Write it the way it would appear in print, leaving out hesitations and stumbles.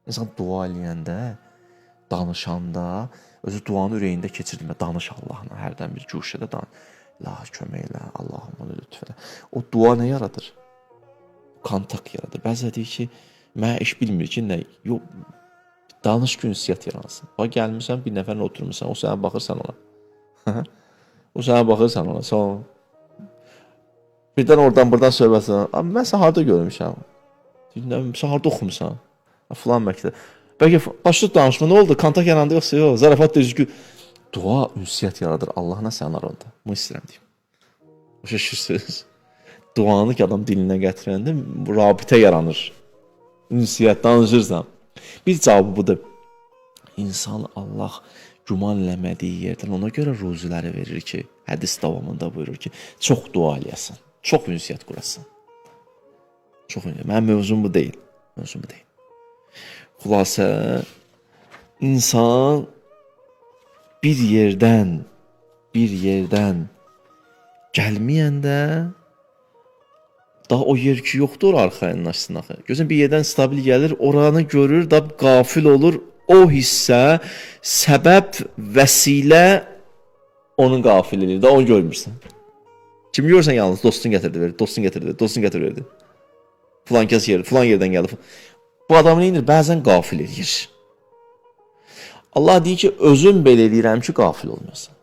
İnsan dua eləyəndə, danışanda, özü duanı ürəyində keçirmə, danış Allahla, hərdən bir guşədə danış. La kömək elə, Allahım onu lütf elə. O dua nə yaradır? Kontakt yaradır. Bəzə deyir ki, mənə iş bilmir ki, nə? Yox, danış ki, ünsiyyət yaransın. Bax gəlmisən, bir nəfərlə oturmusan, o sənə baxır, sən ona. O sənə baxır, sən ona. Sən birdən oradan buradan söhbət edir. Amma mən sən harda görmüşəm? Deyir, sən harda oxumusan? Filan məktəb. Bəlkə başlayıb danışma, nə oldu? Kontakt yarandı yoxsa yox? Zarafat düzgün. Dua ünsiyyət yaradır Allahla sənin aranda. Bunu istəyirəm deyim. Başa düşürsünüz? Duanı ki adam dilinə gətirəndə rabitə yaranır. Ünsiyyət danışırsan. Bir cavabı budur. İnsan Allah güman eləmədiyi yerdən ona görə ruziləri verir ki, hədis davamında buyurur ki, çox dua eləyəsən, çox ünsiyyət qurasan. Çox ünsiyyət. Mənim mövzum bu deyil. Mövzum bu deyil. Xülasə insan bir yerdən gəlməyəndə daha o yer ki yoxdur, arxayınlaşsın axı. Görürsən bir yerdən stabil gəlir, oranı görür, da qafil olur. O hissə səbəb, vəsilə onun qafil eləyir. Da onu görmürsən. Kimi görürsən yalnız dostun gətirdi verdi, dostun gətirdi verdi, dostun gətirdi verdi. Filan kəs yer, filan yerdən gəldi. Bu adam nə edir? Bəzən qafil eləyir. Allah deyir ki, özüm belə eləyirəm ki, qafil olmayasan.